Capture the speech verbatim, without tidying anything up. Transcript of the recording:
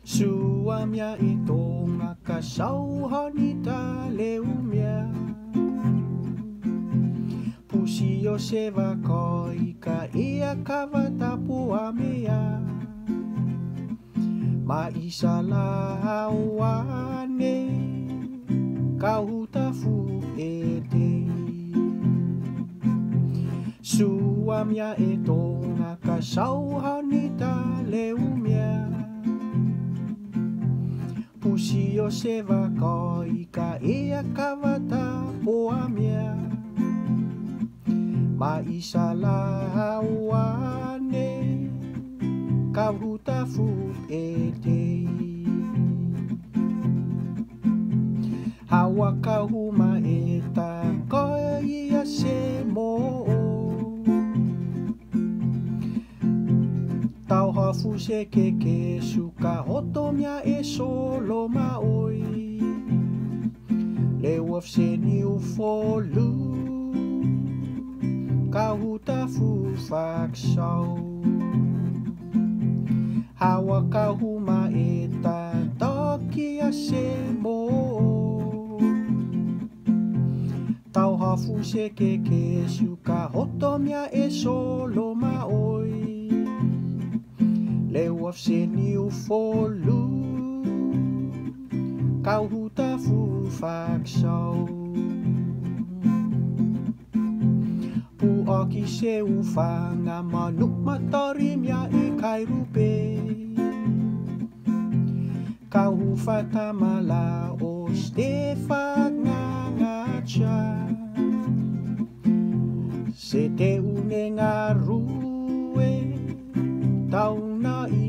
Suamiaʻi Toŋa ka sau honi ta leu mea. Pusi o se vakoi ka ea ka vata po a mea. Maisa la hawane ka huta fu ete. Suamiaʻi Toŋa ka sau honi ta leu mea. Pusi o se vakoi ka ea ka vata po a mea. Maisa la hawane ka huta fu ete. Hawa ka huma e ta koi a se moʻo. Tau hafu se keke suka hoto mea e solo maʻoi. Leu afu se niu folu ka huta fu faksau. Hawa ka huma e ta toki a se moʻo. Tau hafu se keke suka hoto mea e solo maʻoi. Leu afu se niu folu ka huta fu faksau. Pu oki se ufaŋa manuʻa matori mea i kai rupe. Ka hufa ta mala o ste fakŋaŋa cha. Se te une ŋarue tau na i